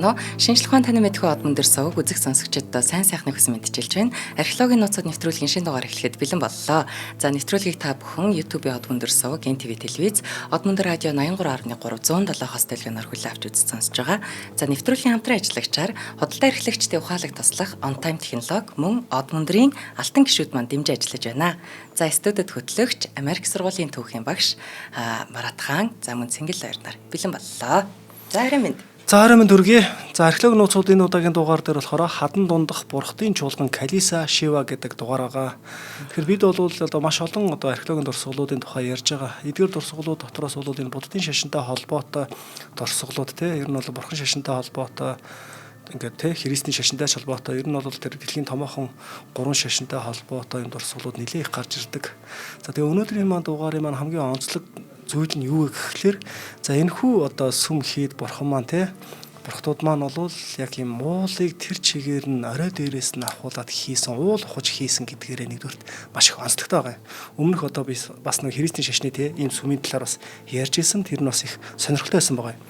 Байцгаана уу? Шинжлэх ухаан таны мэдхүй од мөндөр сувг үзэх сонсогчдод сайн сайхны хүсэн мэдчилж байна. Археологийн нууцуд нэвтрүүлгийн шинэ дугаар эхлэхэд бэлэн боллоо. За, нэвтрүүлгийг та бүхэн YouTube-ийн од мөндөр сувг, NTV телевиз, од мөндөр радио 83.3 107 хос дэлгэнээр хүлээн авч үзэж сонсож байгаа. За, нэвтрүүлгийн хамтран ажиллагчаар худалдаа эрхлэгчдийн ухаалаг туслах On Time технологи мөн од мөндрийн алтан гишүүд маань дэмжиж ажиллаж байна. За, студид хөтлөгч Америк сургуулийн түүхийн багш Марат хаан, за мөн Цэнгэл хоёр нар бэлэн боллоо. За, орой минь. За, орой минь төргий. За, археолог нууцууд энэ удаагийн дугаар дээр болохоор хадан дундах бурхтын чуулган Калиса Шива гэдэг дугаар байгаа. Тэгэхээр бид бол одоо маш олон одоо археологийн дурсгалуудын тухай ярьж байгаа. Эдгээр дурсгалууд дотроос бол энэ буддын шашинтай холбоотой дурсгалууд те ер нь бол бурхан шашинтай холбоотой ингээд те христийн шашинтай холбоотой ер нь бол тэр дэлхийн томоохон гурван шашинтай холбоотой юм дурсгалууд нэлээд их гарч ирдэг. За, тэгээ өнөөдрийн маань дугаарын маань хамгийн онцлог зүйл нь юу вэ гэхлээр, за, энэхүү одоо сүм хийд бурхан маань те бурхтууд маань бол яг юм уулыг тэр чигээр нь орой дээрээс нь авахуулаад хийсэн, уул ухаж хийсэн гэдгээрээ нэгдүгээрт маш их онцлогтой байгаа юм. Өмнөх одоо би бас нэг христийн шашны те ийм сүмийн талаар бас ярьж ирсэн. Тэр нь бас их сонирхолтой байсан байгаа юм.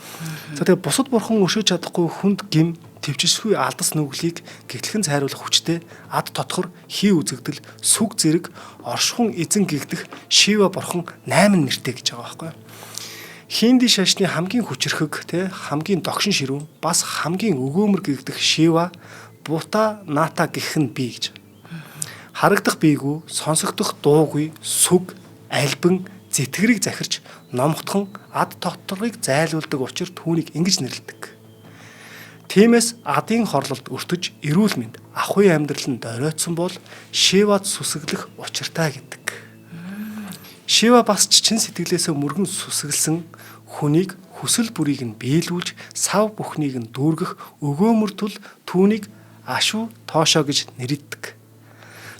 За, тэгээ бусад бурхан өшөөж чадахгүй хүнд гим төвчсгүй алдас нүглийг гэтлхэн цайруулах хүчтэй ад дотгор хий үзэгдэл сүг зэрэг оршихун эзэн гэгдэх Шива бурхан 8 нэртэй гэж байгаа байхгүй юу? Хинди шашны хамгийн хүчрхэг те хамгийн догшин ширүүн бас хамгийн өгөөмөр гэгдэх Шива Бута Ната гэх нь бий гэж. Харагдах бийгүү, сонсогдох дуугүй, сүг, альбан, зэтгэрийг захирч номхотхон ад тогтворыг зайлуулдаг учир түүнийг ингэж нэрлэдэг. Тиймээс адын хорлолд өртөж эрүүл мэнд ахуй амьдрал нь доройтсон бол Шивад сүсэглэх учиртай гэдэг. Шива бас ч чин сэтгэлээсээ мөргөн сүсгэлсэн хүнийг хүсэл бүрийг нь биелүүлж сав бүхнийг нь дүүргэх өгөөмөр тул түүнийг ашуу тоошоо гэж нэрийддэг.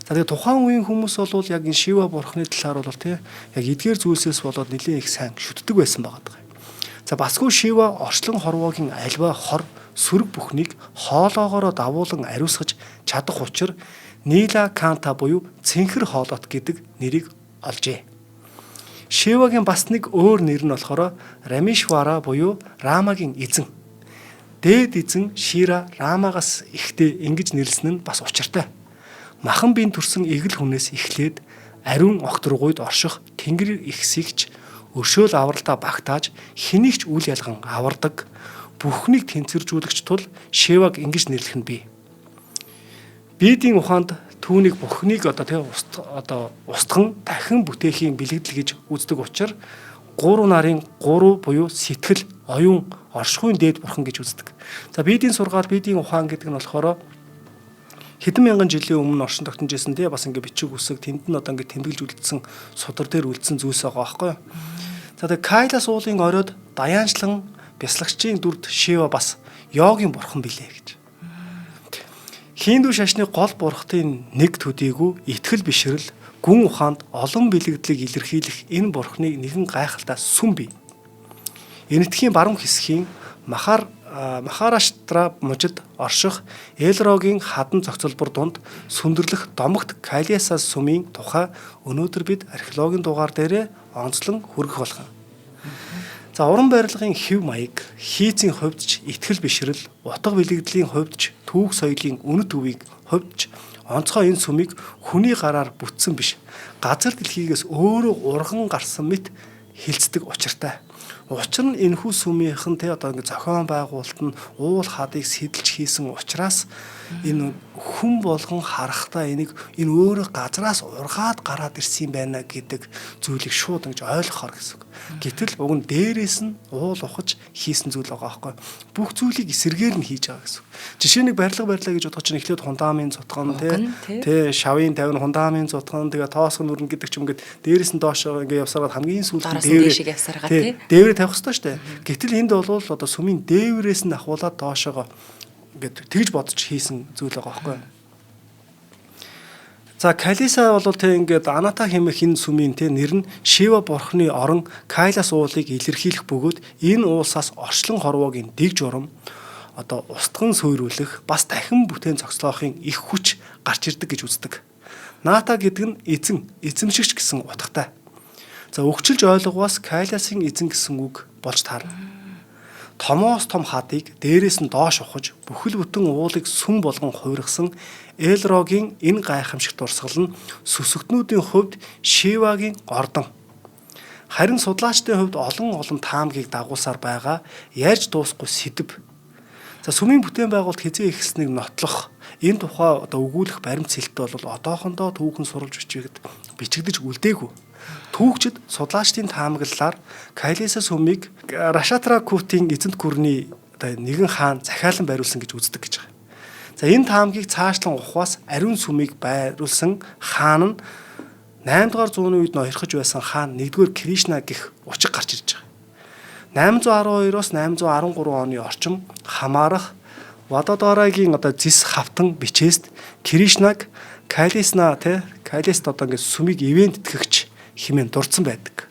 За, тэгээ тухайн үеийн хүмүүс бол яг энэ Шива бурхны талаар бол тий яг эдгээр зүйлсээс болоод нэлээд их сайн шүтдэг байсан байгаа даа. За, басгүй Шива орчлон хорвоогийн альва хор сөрөг бүхнийг хоолоогоороо давуулан ариусгаж чадах учир Нила Канта буюу цэнхэр хоолоот гэдэг нэрийг олжээ. Шивагийн бас нэг өөр нэр нь болохоор Рамишвара буюу Рамагийн эзэн. Дээд эзэн Шира Рамагаас ихтэй ингэж нэрлсэн нь бас учиртай. Махан биеийн төрсэн эгэл хүнээс эхлээд ариун огторгуйд орших тэнгэр ихсэгч өршөөл авралдаа багтааж хэнийг ч үл ялган авардаг бүхнийг тэнцвэржүүлэгч тул Шиваг ингэж нэрлэх нь бий. Бидийн ухаанд түүнийг бүхнийг одоо тий одоо устган дахин бүтээхийн бэлэгдэл гэж үздэг учраас гурван нарын гурав буюу сэтгэл, оюун, оршихуйн дээд бурхан гэж үздэг. За, бидийн сургаал, бидийн ухаан гэдэг нь болохоор хэдэн мянган жилийн өмнө оршин тогтнож исэн тий бас ингээ бичиг үсэг тэнд нь одоо ингээ тэмдэглэж үлдсэн судар дээр үлдсэн зүйлс байгаа байхгүй юу. За, тэгээ Кайлас уулын оройд даяанчлан бяслагчийн дүрд Шива бас йогийн бурхан билээ гэж. Хиндүү шашны гол бурхтын нэг төдийгүй итгэл бишрэл гүн ухаанд олон бэлэгдлийг илэрхийлэх энэ бурхныг нэгэн гайхалтай сүм бий. Энэтхийн баруун хэсгийн Махараштра мужид орших Элрогийн хадан зохицолбор дунд сүндэрлэх домогт Калиаса сүмийн тухай өнөөдөр бид археологийн дугаар дээрээ онцлон хүргэх болох юм. За, уран барилгын хэв маяг, хийцийн хувьд ч итгэл бишрэл, утга бэлэгдлийн хувьд ч түүх соёлын үнэт өвийг хувьд ч онцгой энэ сүмийг хүний гараар бүтсэн биш. Газар дэлхийгээс өөрөө урган гарсан мэт хилцдэг учиртай. Учир нь энэхүү сүмийнхэн те одоо ингэ зохион байгуулалт нь уул хадыг сэтэлж хийсэн учраас энэ хүн болгон харахтаа энийг энэ өөрөө газраас ургаад гараад ирсэн юм байна гэдэг зүйлийг шууд ингэж ойлгохоор гэсэн үг. Гэтэл уг нь дээрээс нь уул ухаж хийсэн зүйл байгаа байхгүй. Бүх зүйлийг эсэргээр нь хийж байгаа гэсэн үг. Жишээ нэг барилга барьлаа гэж бодох чинь эхлээд хундаамын цутган тий шавын 50 хундаамын цутган тэгээ тоосгон нүрнэ гэдэг ч юм ингээд дээрээс нь доош ингээд явсараад хамгийн сүүлд нь дээврээ тавих хэрэгтэй шүү дээ. Гэтэл энд бол одоо сүмийн дээврээс нь ахуулаад доошоогоо ингээд тэгж бодож хийсэн зүйл байгаа байхгүй юу? За, Калиса бол тэ ингээд Аната хэмээх энэ сүмийн тэ нэр нь Шива бурхны орон Кайлас уулыг илэрхийлэх бөгөөд энэ уулсаас орчлон хорвоогийн дэг журам одоо устган суйруулах бас дахин бүтээн зогслоохын их хүч гарч ирдэг гэж үздэг. Ната гэдэг нь эзэн, эзэмшигч гэсэн утгатай. За, өгчилж ойлгоос Кайласын эзэн гэсэн үг болж таарна. Томоос том хадыг дээрээс нь доош ухаж бүхэл бүтэн уулыг сүм болгон хувиргасан Элрогийн энэ гайхамшиг дурсгал нь сүсэгтнүүдийн хувьд Шивагийн гордон. Харин судлаачдын хувьд олон олон таамгийг дагуулсаар байгаа ярьж дуусахгүй сэдэв. За сүмийн бүтээн байгуулалт хэзээ эхэлснийг нотлох энэ тухай одоо өгүүлэх баримт сэлт бол одоохондоо түүхэн сурвалж бичигдэж үлдээгүй. Түүхчид судлаачдын таамаглалаар Кайлиса сүмийг Рашатра Кутын эзэнт гүрний одоо нэгэн хаан захиалан бариулсан гэж үздэг гэж байгаа. За энэ таамгийг цаашлан ухваас ариун сүмийг байруулсан хаан нь 8 дугаар зууны үед ноёрхож байсан хаан 1-р Кришна гэх учиг гарч ирж байгаа. 812-оос 813 оны орчим хамаарах Вадодарагийн одоо зис хавтан бичээст Кришнаг Калисна те Калист одоо ингээд сүмийг ивент тэтгэгч хэмээн дурдсан байдаг.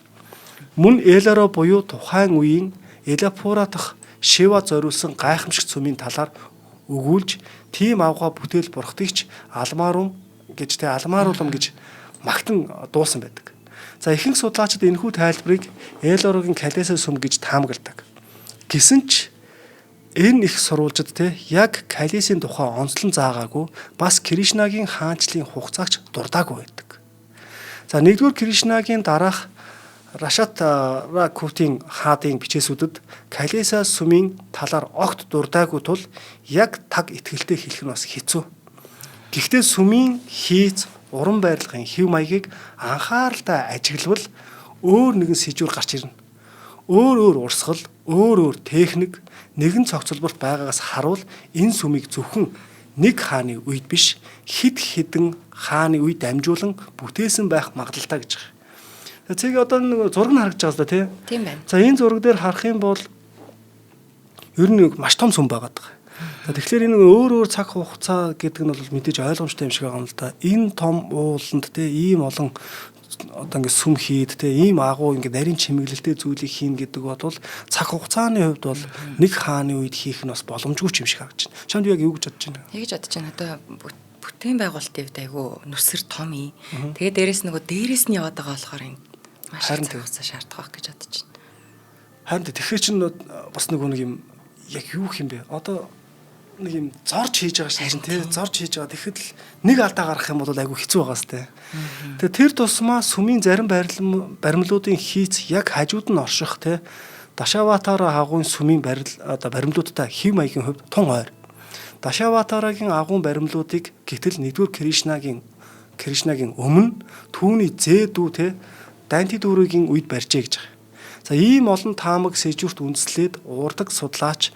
Мөн Элоро буюу тухайн үеийн Элапура дахь Шива зориулсан гайхамшигт сүмийн талаар өгүүлж тийм авгаа бүтээл бурхтыгч Алмарум гэж те Алмааруулам гэж магтан дуусан байдаг. За ихэнх судлаачид энэхүү тайлбарыг Элорогийн Калиса сүм гэж таамагладаг. Гэсэн ч энэ их сурвалжид те яг Калисийн тухай онцлон заагаагүй бас Кришнагийн хаанчлалын хугацаагч дурдаагүй байдаг. За нэгдүгээр Кришнагийн дараах Рашатра Кутын хаадын бичээсүүдэд Калиса сүмийн талаар огт дурдаагүй тул яг таг итгэлтэй хэлэх нь бас хэцүү. Гэхдээ сүмийн хийц уран байрлалын хэв маягийг анхааралтай ажиглавал өөр нэгэн сэжүүр гарч ирнэ. Өөр өөр урсгал, өөр өөр техник, нэгэн цогцолборт байгаагаас харуул энэ сүмийг зөвхөн нэг хааны үед биш хэд хэдэн хааны үе дамжуулан бүтээсэн байх магадлалтай гэж байгаа. Цэг одоо нэг зураг нь харагдаж байгаа л да тий. Тийм байна. За энэ зураг дээр харах юм бол ер нь маш том сүм байгаад байгаа. За тэгэхээр энэ өөр өөр цаг хугацаа гэдэг нь бол мэдээж ойлгомжтой юм шиг байгаа юм л да. Энэ том ууланд тий ийм олон одоо ингээд сүм хийд те ийм агуу ингээд нарийн чимэглэлтэй зүйлийг хийн гэдэг бол цаг хугацааны хувьд бол нэг хааны үед хийх нь бас боломжгүй юм шиг харагдаж байна. Чамд яг юу гэж бодож байна? Тэгж бодож байна. Одоо бүтээн байгуулалтын хувьд айгүй нүсэр том юм. Тэгээ дээрэс нөгөө дээрэс нь яваад байгаа болохоор энэ маш их цаг хугацаа шаардах байх гэж бодож байна. Харин тэгэхээр чинь бас нөгөө нэг юм яг юу юм бэ? Одоо нэг юм зорж хийж байгаа шин тий зорж хийж байгаа. Тэгэхэд л нэг алдаа гаргах юм бол айгүй хэцүү байгаа сте. Тэгээ тэр тусмаа сүмийн зарим баримлуудын хийц яг хажууд нь орших тий Дашаватара агуун сүмийн барил одоо баримлуудтай хэв маягийн хувьд тун ойр. Дашаватарагийн агуун баримлуудыг гэтэл нэгдүгээр Кришнагийн өмнө түүний зээ дүү тий Данти дүүргийн үед барьжээ гэж байгаа. За ийм олон таамаг сэжүүрт үндэслээд уурдаг судлаач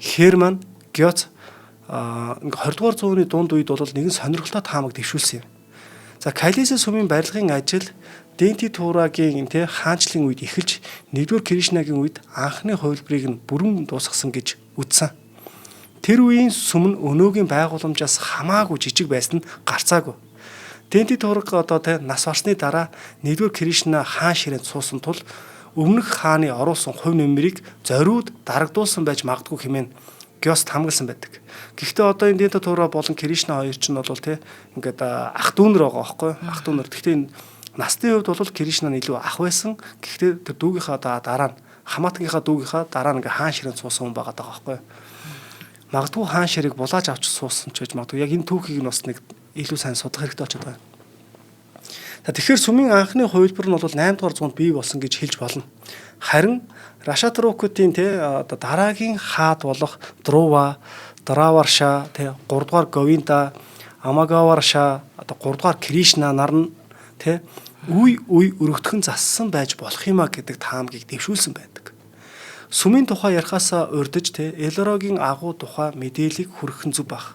Херман Гёц 20 дугаар зууны дунд үед бол нэгэн сонирхолтой таамаг дэвшүүлсэн юм. За Калиса сүмийн барилгын ажил Денти Турагийн тэ хаанчлалын үед эхэлж 1-р Кришнагийн үед анхны хувилбарыг нь бүрэн дуусгасан гэж үзсэн. Тэр үеийн сүм нь өнөөгийн байгууламжаас хамаагүй жижиг байсан нь гарцаагүй. Денти Тураг одоо тэ нас барсны дараа 1-р Кришна хаан ширээнд суусан тул өмнөх хааны оруулсан хувь нэмрийг зориуд дарагдуулсан байж магадгүй хэмээн Гёст хамгаалсан байдаг. Гэхдээ одоо энэ Дента Тура болон Кришна хоёр чинь бол тий ингээд ах дүүнэр байгаа байхгүй ах дүүнэр. Гэхдээ энэ насны хувьд бол Кришна нь илүү ах байсан. Гэхдээ тэр дүүгийнхаа дараа нь хамаатангийнхаа дүүгийнхаа дараа нь ингээд хаан ширээнд суусан хүн байгаа даа байхгүй. Магадгүй хаан ширээг булааж авч суусан ч гэж магадгүй. Яг энэ түүхийг нь бас нэг илүү сайн судлах хэрэгтэй болчиход байна. За тэгэхээр сүмийн анхны хувилбар нь бол 8 дугаар зуунд бий болсон гэж хэлж болно. Харин Рашатрукутын те одоо дараагийн хаад болох Друва, Драварша, те 3 дугаар Говинда, Амагаварша, одоо 3 дугаар Кришна нар нь те үе үе өргөтгөн зассан байж болох юма гэдэг таамгийг дэвшүүлсэн байдаг. Сүмийн тухай ярихаасаа урдж те Элорогийн агуу тухай мэдээллийг хүргэх нь зөв баг.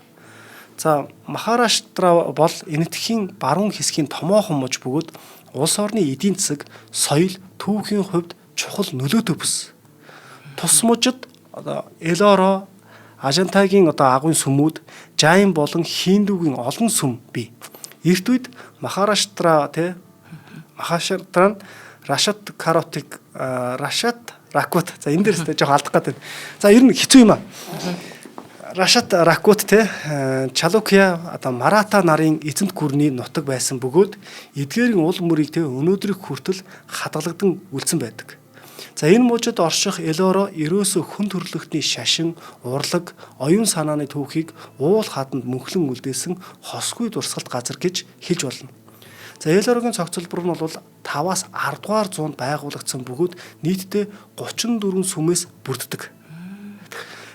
За Махараштра бол Энэтхэгийн баруун хэсгийн томоохон муж бөгөөд улс орны эдийн засаг, соёл, түүхийн хувьд чухал нөлөөтэй бүс. Тус мужид одоо Элоро, Ажантагийн одоо агуйн сүмүүд, Жайн болон Хиндүүгийн олон сүм бий. Эрт үед Махараштра тий Махараштра нь Рашат Каротик Рашат Ракут. За энэ дээр өстой жоох алдах гэдэг. За ер нь хэцүү юм аа. Рашат Ракут те Чалукья одоо Марата нарын эзэнт гүрний нутаг байсан бөгөөд эдгээрийн уул мөрийг те өнөөдрийг хүртэл хадгалагдан үлдсэн байдаг. За энэ мужид орших Элоро ерөөсөө хүн төрөлхтний шашин, урлаг, оюун санааны түүхийг уул хаданд мөнхлөн үлдээсэн хосгүй дурсгалт газар гэж хэлж болно. За Элорогийн цогцлбор нь бол 5-аас 10 дугаар зуунд байгуулагдсан бөгөөд нийтдээ 34 сүмээс бүрддэг.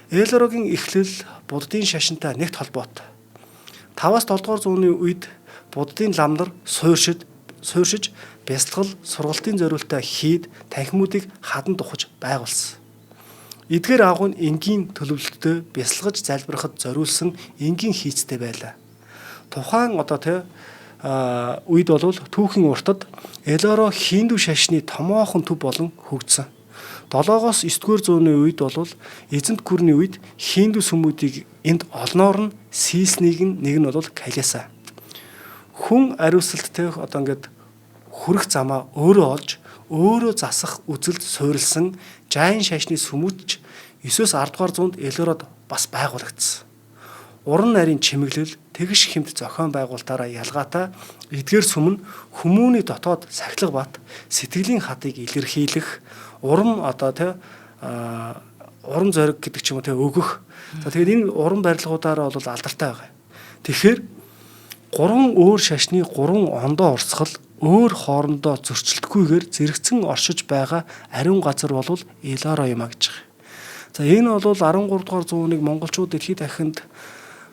Элорогийн эхлэл буддын шашинтай нэгт холбоотой. 5-аас 7 дугаар зууны үед буддын лам нар сууршиж бясалгал, сургалтын зориултаа хийд танхимуудыг хадан духаж байгуулсан. Эдгээр агуу нь энгийн төлөвлөлтөд бясалгаж залбирахад зориулсан энгийн хийцтэй байлаа. Тухайн одоо тэ үед бол түүхийн уртад Элоро хиндүү шашны томоохон төв болон хөгжсөн. 7-оос 9-р зууны үед бол эзэнт гүрний үед хиндүү сүмүүдийг энд олноор нь сийснийг нь нэг нь бол Калиса. Хүн ариусалттай одоо ингээд хүрэх замаа өөрөө олж өөрөө засах үзэлд суурилсан жайн шашны сүмүүд ч 9-өөс 10 дугаар зуунд Элород бас байгуулагдсан. Уран нарийн чимэглэл, тэгш хэмт зохион байгуулалтаараа ялгаатай эдгээр сүм нь хүмүүний дотоод сахилга бат, сэтгэлийн хатыг илэрхийлэх, урам одоо тэ урам зориг гэдэг ч юм уу тэ өгөх. За тэгээд энэ уран барилгуудаараа бол алдартай байгаа. Тэгэхээр гурван өөр шашны гурван ондоо урсгал өөр хоорондоо зөрчилдөхгүйгээр зэрэгцэн оршиж байгаа ариун газар бол Элоро юм а гэж байгаа. За энэ бол 13 дугаар зууныг монголчууд дэлхийд дахинд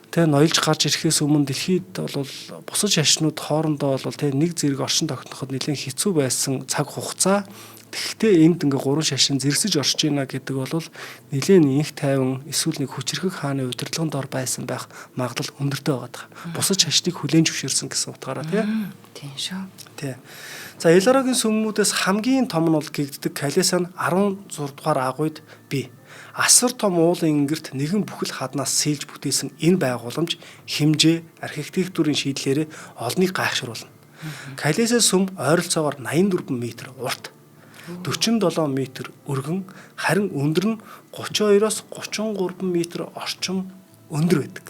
тэ ноёлж гарч ирэхээс өмнө дэлхийд бол бусад шашнууд хоорондоо бол тэ нэг зэрэг оршин тогтноход нэлээд хэцүү байсан цаг хугацаа. Тэгэхдээ энд ингээ гурван шашин зэрэгсэж оршиж байна гэдэг бол нэлээд инх тайван эсвэл нэг хүчрхэг хааны удирдлагын дор байсан байх магадлал өндөртэй байгаа. Бусад шашныг хүлээн зөвшөөрсөн гэсэн утгаараа тий. Тийм шүү. Тий. За Элорогийн сүмүүдээс хамгийн том нь бол гэгддэг Калиса нь 16 дугаар агуйд бий. Асар том уулын ингэрт нэгэн бүхэл хаднаас сэлж бүтээсэн энэ байгууламж хэмжээ, архитектурын шийдлээрээ олныг гайхшруулна. Калиса сүм ойролцоогоор 84 м урт, 47 м өргөн, харин өндөр нь 32-оос 33 м орчим өндөр байдаг.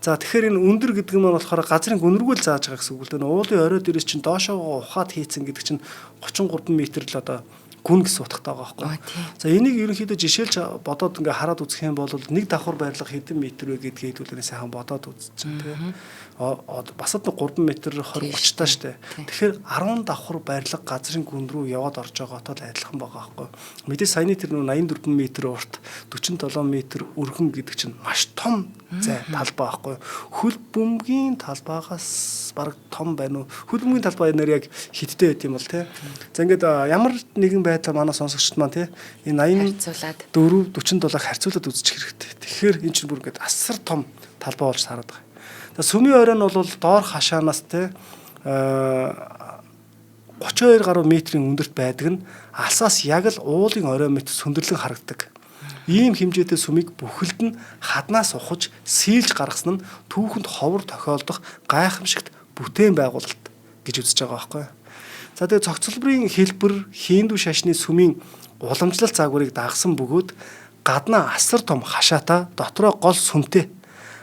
За тэгэхээр энэ өндөр гэдэг нь болохоор газрын гүнргүүл зааж байгаа гэсэн үг л дээ. Уулын орой дээрээс чинь доошоогоо ухаад хийцэн гэдэг чинь 33 м л одоо гүн гэсэн утгатай байгаа байхгүй. За энийг ерөнхийдөө жишээлж бодоод ингээ хараад үзэх юм бол нэг давхар барилга хэдэн метр вэ гэдгийг хэдүүлээ сайхан бодоод үзчихээн тий. Бас л 3 м 20 30 таа штэ. Тэгэхээр 10 давхар барилга газрын гүн рүү яваад орж байгаатай л адилхан байгаа байхгүй. Мэдээж саяны тэр 84 м урт 47 м өргөн гэдэг чинь маш том зай талбай байхгүй. Хөл бөмбөгийн талбайгаас бараг том байна уу? Хөл бөмбөгийн талбай нэр яг хиттэй байт юм бол тий. За ингээд ямар нэгэн байдлаар манай сонсогчд маань тий энэ 84 47-ыг харьцуулаад үзчих хэрэгтэй. Тэгэхээр энэ чинь бүр ингээд асар том талбай болж хараад байгаа. За сүмийн орой нь бол доор хашаанаас тий 32 гаруй метрийн өндөрт байдаг нь алсаас яг л уулын орой мэт сүндэрлэн харагдадаг. Ийм хэмжээтэй сүмийг бүхэлд нь хаднаас ухаж сийлж гаргасан нь түүхэнд ховор тохиолдох гайхамшигт бүтээн байгуулалт гэж үзэж байгаа байхгүй. За тэгээ цогцлборын хэлбэр хиндүү шашны сүмийн уламжлалт загварыг дагсан бөгөөд гаднаа асар том хашаатай дотроо гол сүмтэй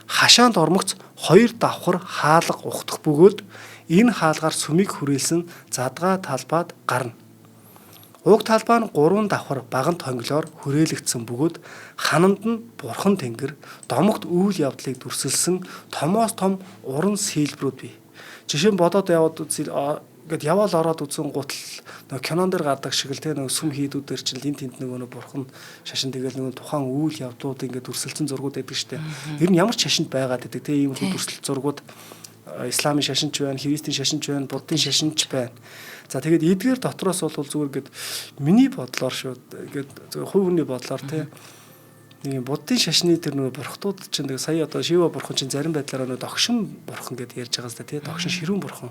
хашаанд ормогц хоёр давхар хаалга ухтах бөгөөд энэ хаалгаар сүмийг хүрээлсэн задгаа талбайд гарна. Уг талбай нь гурван давхар баган тонголоор хүрээлэгдсэн бөгөөд ханамд нь бурхан тэнгэр, домогт үйл явдлыг дүрсэлсэн томоос том уран сийлбрүүд бий. Жишээ нь бодоод яваад үзье ингээд яваал ороод үзэн гутал нөгөө кинон дээр гардаг шиг л те нөгөө сүм хийдүүдэр чинь лин тэнд нөгөө бурхан шашин тэгэл нөгөө тухайн үйл явдлууд ингээд дүрсэлсэн зургууд байдаг штэ. Ер нь ямар ч шашинд байгаад байдаг те ийм дүрслэлт зургууд исламын шашинч байна, христийн шашинч байна, буддын шашинч байна. За тэгээд эдгээр дотроос бол зүгээр ингээд миний бодлоор шүү ингээд хувь хүний бодлоор те нэг юм буддын шашны тэр нөгөө бурхтууд чинь нэг сая одоо Шива бурхан чинь зарим байдлаараа нөгөө догшин бурхан гэдээ ярьж байгаа зү тий догшин ширүүн бурхан.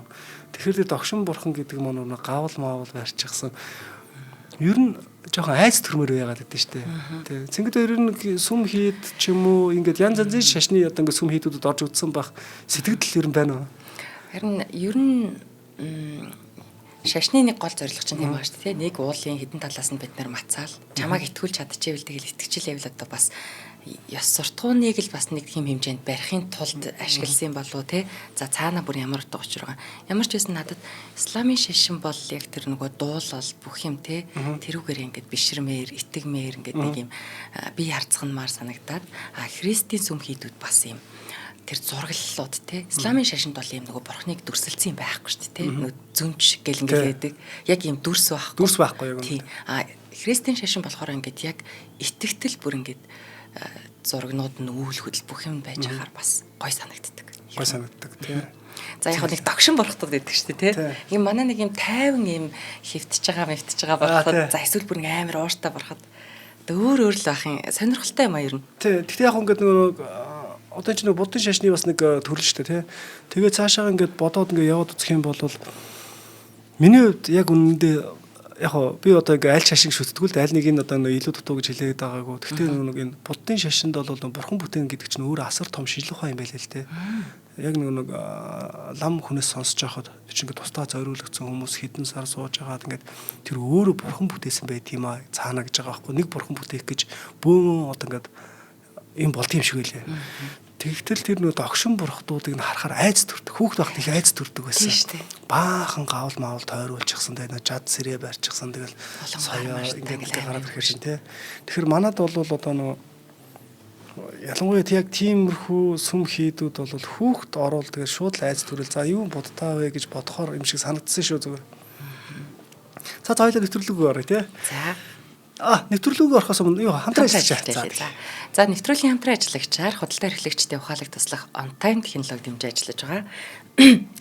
Тэгэхээр тэр догшин бурхан гэдэг маань нөгөө гавл маавал барьчихсан. Ер нь жоохон айц төрмөр байгаад байдсан шүү дээ. Тий. Цэнгэл ер нь сүм хийд ч юм уу ингээд янз янзын шашны одоо ингээд сүм хийдүүдэд орж үзсэн байх сэтгэгдэл ер нь байна уу? Харин ер нь шашны нэг гол зорилго чинь тийм байгаа шүү дээ. Нэг уулын хэдэн талаас нь бид нар мацаал чамааг итгүүлж чадчихвэл тэгэл итгэжил явал одоо бас Ёс суртахууныг л бас нэг тийм хэмжээнд барихын тулд ашигласан болов те. За цаана бүр ямар утга учир байгаа. Ямар ч байсан надад исламын шашин бол яг тэр нөгөө дуулал бүх юм те. Тэрүүгээр ингээд бишрмээр, итгэмээр ингээд нэг юм бие харцганмаар санагдаад, а христийн сүм хийдүүд бас юм тэр зураглалууд те. Исламын шашинд бол юм нөгөө бурхныг дүрсэлсэн юм байхгүй шүү дээ те. Нөгөө зүнч гэл ингээд байдаг. Яг юм дүрс байхгүй. Дүрс байхгүй яг. Тийм. А христийн шашин болохоор ингээд яг итгэтэл бүр ингээд зурагнууд нь үйл хөдөл бүх юм байж ахаар бас гой санагддаг. Гой санагддаг тий. За яг нэг догшин бурхтууд байдаг шүү дээ тий. Ийм манай нэг юм тайван юм хөвтөж байгаа мэвтэж байгаа бурхтууд, за эсвэл бүр нэг амар ууртай бурхад өөр өөр л байх юм сонирхолтой юм а ер нь. Тий. Гэхдээ яг ингээд нөгөө одоо ч нөгөө буддын шашны бас нэг төрөл шүү дээ тий. Тэгээ цаашаа ингээд бодоод ингээд яваад үзэх юм бол миний хувьд яг үнэндээ яг хоо би одоо ингээ аль шашин шүтдэггүй л аль нэг нь одоо илүү дутуу гэж хэлээд байгаагүй. Гэхдээ нэг энэ буддын шашинд бол бурхан бүтээн гэдэг чинь өөр асар том шилжих ухаан юм байл л те. Яг нэг лам хүнээс сонсож байхад тэр чинь ингээ тусдаа зориулагдсан хүмүүс хэдэн сар сууж байгаад ингээд тэр өөрөө бурхан бүтээсэн байт юм а цаана гэж байгаа байхгүй. Нэг бурхан бүтээх гэж бөөн одоо ингээд юм болд юм шиг байлээ. Тэгтэл тэр нөө догшин бурхтуудыг нь харахаар айц төрдөг. Хүүхд байхад их айц төрдөг байсан. Баахан гавл маавал тойруулчихсан, тэ нөө жад сэрээ барьчихсан, тэгэл соёо ингээд гараад ирэхэр шин тэ. Тэгэхээр манад бол одоо нөө ялангуяа яг тиймэрхүү сүм хийдүүд бол хүүхд орвол тэгэл шууд л айц төрөл. За юу будтаа вэ гэж бодохоор юм шиг санагдсан шүү зүгээр. За хоёлаа нэвтрүүлэг орё тэ. За. Нэвтрүүлэг орохоос өмнө юу хамтран ажиллаж. За. За нэвтрүүлгийн хамтран ажиллагчаар худалдаа эрхлэгчдийн ухаалаг туслах on time технологи дэмжиж ажиллаж байгаа.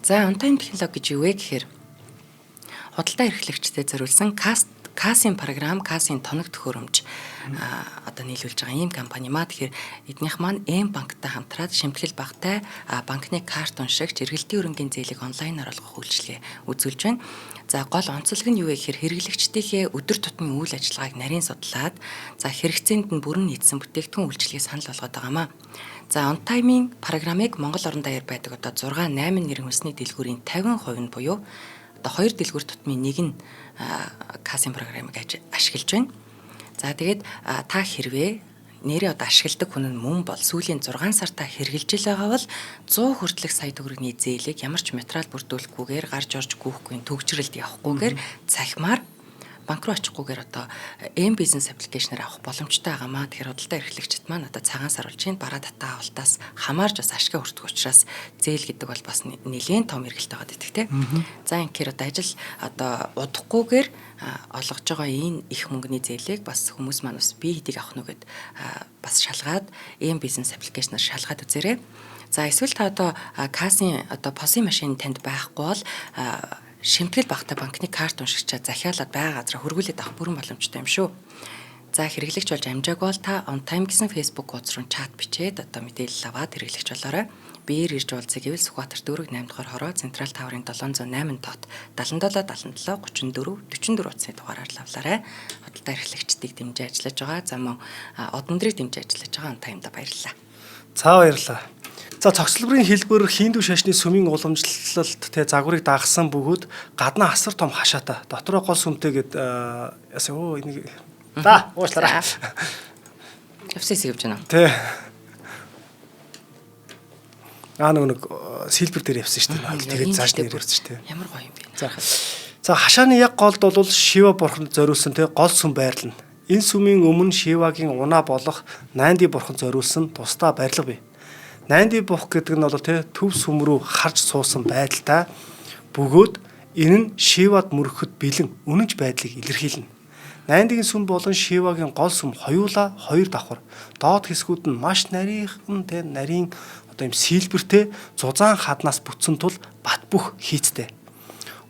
За on time технологи гэж юу вэ гэхээр худалдаа эрхлэгчдэд зориулсан кассын програм, кассын тоног төхөөрөмж одоо нийлүүлж байгаа ийм компани маа. Тэгэхээр эднийх маань М банктай хамтраад шимтгэл багтай банкны карт уншигч, эргэлтийн өрөнгөний зээлийг онлайнаар олгох үйлчилгээ үзүүлж байна. За гол онцлог нь юу вэ гэхээр хэрэглэгчдийнхээ өдөр тутмын үйл ажиллагааг нарийн судлаад, за хэрэгцээнд нь бүрэн нийцсэн бүтээгдэхүүн үйлчилгээ санал болгоод байгаамаа. За on time-ийн програмыг Монгол орон даяар байдаг одоо 6 8 нэрийн хүнсний дэлгүүрийн 50% нь буюу одоо 2 дэлгүүр тутмын нэг нь кассын програмыг ашиглаж байна. За тэгээд та хэрвээ нэрээ одоо ашигладаг хүн нь мөн бол сүүлийн 6 сар та хэрэгжилж л байгаа бол 100 хүртэлх сая төгрөгийн зээлийг ямар ч материал бүрдүүлэхгүйгээр, гарч орж гүйхгүй, төгжрэлд явахгүйгээр цахимаар банк руу очихгүйгээр одоо M business application-аар авах боломжтой байгаамаа. Тэгэхээр худалдаа эрхлэгчид маань одоо цагаан сар болж байна. Бараа татаа авалтаас хамаарч бас ашгаа хүртэх учраас зээл гэдэг бол бас нэлээд том эргэлт байгаа гэдэг те. За инхээр одоо ажил одоо удахгүйгээр олгож байгаа энэ их мөнгөний зээлийг бас хүмүүс маань бас бие хэдийг авах нүгэд бас шалгаад M business application-аар шалгаад үзээрэй. За эсвэл та одоо кассын одоо POS-ын машин танд байхгүй бол шимтгэл багтай банкны карт уншигчаа захиалаад байгаа газараа хөргүүлээд авах бүрэн боломжтой юм шүү. За хэрэглэгч болж амжаагүй бол та on time гэсэн Facebook хуудас руу чат бичээд одоо мэдээлэл аваад хэрэглэгч болоорой. Биеэр ирж уулзъя гэвэл Сүхбаатар 4 8 дугаар хороо Централ Таврын 708 дот 77 77 34 44 утасны дугаараар лавлаарай. Худалдаа эрхлэгчдийг дэмжиж ажиллаж байгаа. За мөн одондрыг дэмжиж ажиллаж байгаа on time-да баярлалаа. За баярлалаа. За цогцлборын хэлбэр хиндүү шашны сүмийн уламжлалт тэ загварыг дагсан бөгөөд гаднаа асар том хашаатай. Дотроо гол сүмтэй гэд ясаа өө энийг да уушлаарай. Явсан хэсэг явж байна. Тэ. Нэг сэлбэр дээр явсан шүү дээ. Тэгээд цааш нэр явсан шүү дээ. Ямар гоё юм бэ. За хашааны яг голд бол Шива бурханд зориулсан тэ гол сүм байрлана. Энэ сүмийн өмнө Шивагийн унаа болох Нанди бурхан зориулсан тусдаа барилга бий. Нанди бух гэдэг нь бол тэ төв сүм рүү харж суусан байдалтай бөгөөд энэ нь Шивад мөрөхөд бэлэн үнэнч байдлыг илэрхийлнэ. Нандигийн сүм болон Шивагийн гол сүм хоёулаа хоёр давхар. Доод хэсгүүд нь маш нарийнхан тэ нарийн одоо юм сэлбэртэй зузаан хаднаас бүтсэн тул бат бөх хийцтэй.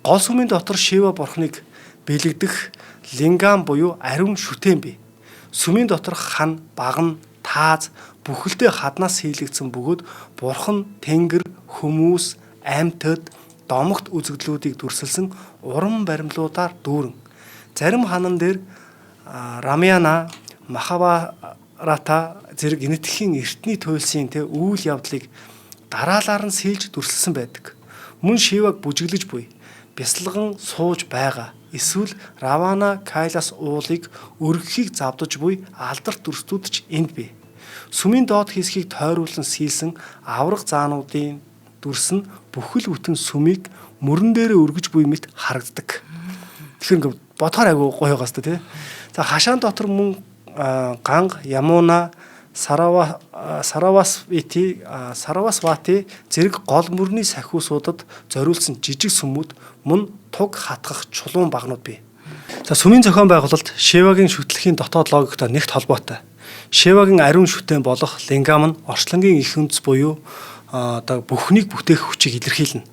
Гол сүмийн дотор Шива бурхныг бэлэгдэх лингам буюу ариун шүтэн бий. Сүмийн доторх хан, багна, тааз бүхэлдээ хаднаас хийлэгдсэн бөгөөд бурхан, тэнгэр, хүмүүс, амьтад, домогт үзэгдлүүдийг дүрсэлсэн уран баримлуудаар дүүрэн. Зарим ханан дээр Рамяна, Махабарата зэрэг энэтхэгийн эртний туйлсын тэ үйл явдлыг дараалаар нь сэлж дүрсэлсэн байдаг. Мөн Шиваг бүжиглэж буй бясалган сууж байгаа эсвэл Равана Кайлас уулыг өргөхийг завдаж буй алдарт дүрсдүүд ч энд бий. Сүмийн доод хэсгийг тойруулан сийлсэн авраг заануудын дүрс нь бүхэл бүтэн сүмийг мөрөн дээрээ өргөж буй мэт харагддаг. Тэгэхээр ингээ бодохоор айгүй гоё байгаас та тий. За хашаан дотор мөн Ганг, Ямуна, Саравасвати, Саравасвати зэрэг гол мөрний сахиусуудад зориулсан жижиг сүмүүд мөн туг хатгах чулуун багнууд бий. За сүмийн зохион байгуулалт Шивагийн шүтлэхийн дотоод логиктой нэгт холбоотой. Шивагийн ариун шүтэн болох лингам нь орчлонгийн их үндэс буюу одоо бүхнийг бүтээх хүчийг илэрхийлнэ.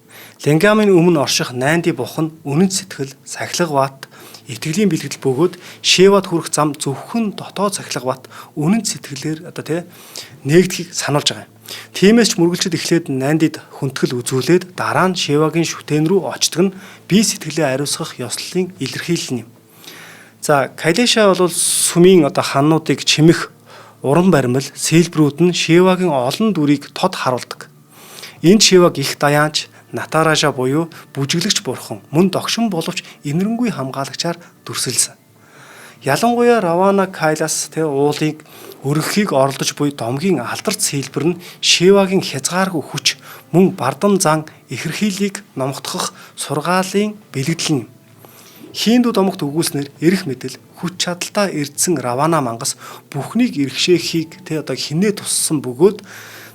Лингамын өмнө орших Нанди бухан үнэн сэтгэл, сахилга бат, итгэлийн бэлгэдэл бөгөөд Шивад хүрэх зам зөвхөн дотоод сахилга бат, үнэн сэтгэлээр одоо тий нээгдэхийг сануулж байгаа юм. Тиймээс ч мөргөлчид эхлээд Нандид хүндэтгэл үзүүлээд дараа нь Шивагийн шүтэн рүү очдог нь бие сэтгэлээ ариусгах ёслолын илэрхийлэл юм. За Кайлаша бол сүмийн одоо ханнуудыг чимэх уран баримл, сэлбрүүд нь Шивагийн олон дүрийг тод харуулдаг. Энд Шиваг их даяанч, Натаража буюу бүжиглэгч бурхан мөн догшин боловч энэрэнгүй хамгаалагчаар дүрсэлсэн. Ялангуяа Равана Кайлас тэ уулыг өргөхийг оролдож буй домгийн алдарт сэлбэр нь Шивагийн хязгааргүй хүч мөн бардам зан ихэрхийллийг номготгох сургаалын бэлэгдэл юм. Хиндүү домогт өгүүлснээр эрх мэдэл, хүч чадалдаа эрдсэн Равана мангас бүхнийг иргэшээхийг тэ одоо хинээ туссан бөгөөд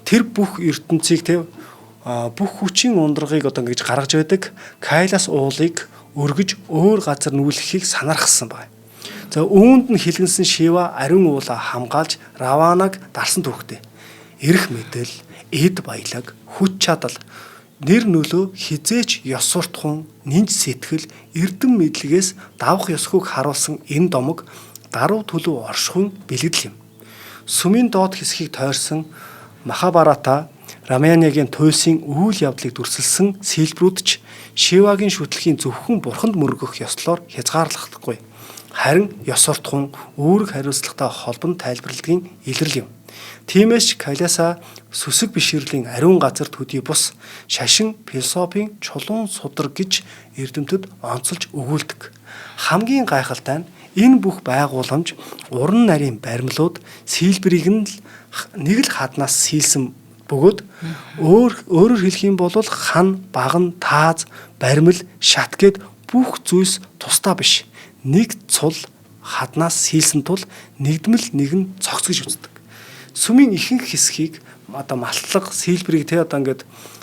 тэр бүх ертөнцийг тэ бүх хүчийн ундрагыг одоо ингэж гаргаж байдаг Кайлас уулыг өргөж өөр газар нүүлгэхийг санаархсан байна. За үүнд нь хилгэнсэн Шива ариун уулаа хамгаалж Раванаг дарсан түүхтэй. Эрх мэдэл, эд баялаг, хүч чадал, нэр нөлөө хизээч ёс суртахуун, нинж сэтгэл, эрдэм мэдлэгээс давах ёсгүйг харуулсан энэ домог даруй төлөв оршихуйн бэлгэдэл юм. Сүмийн доод хэсгийг тойрсон Махабарата Рамаянагийн туйлсын үйл явдлыг дүрсэлсэн сэлбрүүд ч Шивагийн шүтлэхийн зөвхөн бурханд мөргөх ёслолоор хязгаарлахдаггүй. Харин ёс суртахуун үүрэг хариуцлагатай холбон тайлбарладгийн илрэл юм. Тиймээс ч Кайласа сүсэг бишрэлийн ариун газар төдий бус шашин философийн чулуун судар гэж эрдэмтэд онцолж өгүүлдэг. Хамгийн гайхалтай нь энэ бүх байгууламж уран нарийн баримлууд сэлбэрийг нь нэг л хаднаас сийлсэн бөгөөд өөрөөр хэлэх юм бол хан, баган, тааз, баримл, шат гэд бүх зүйлс тусдаа биш. Нэг цул хаднаас сийлсэн тул нэгдмэл нэг нь цогц гэж үздэг. Сүмийн ихэнх хэсгийг одоо малтлага, сэлбэрийг те одоо ингээд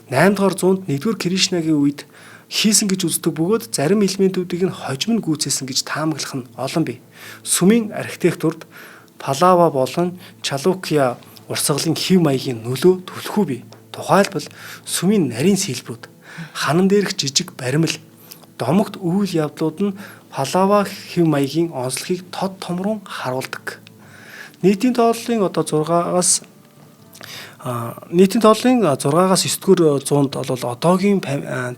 8 дугаар зуунд 1-р Кришнагийн үед хийсэн гэж үздэг бөгөөд зарим элементүүдийг нь хожим нь гүйцээсэн гэж таамаглах нь олон бий. Сүмийн архитектурд Палава болон Чалукья урсгалын хэв маягийн нөлөө түлхүү бий. Тухайлбал сүмийн нарийн сэлбрүүд, ханан дээрх жижиг баримл, домогт үйл явдлууд нь Палава хэв маягийн онцлогийг тод томрон харуулдаг. Нийтийн тооллын одоо 6-аас нийтийн тооллын 6-аас 9-р зуунд бол одоогийн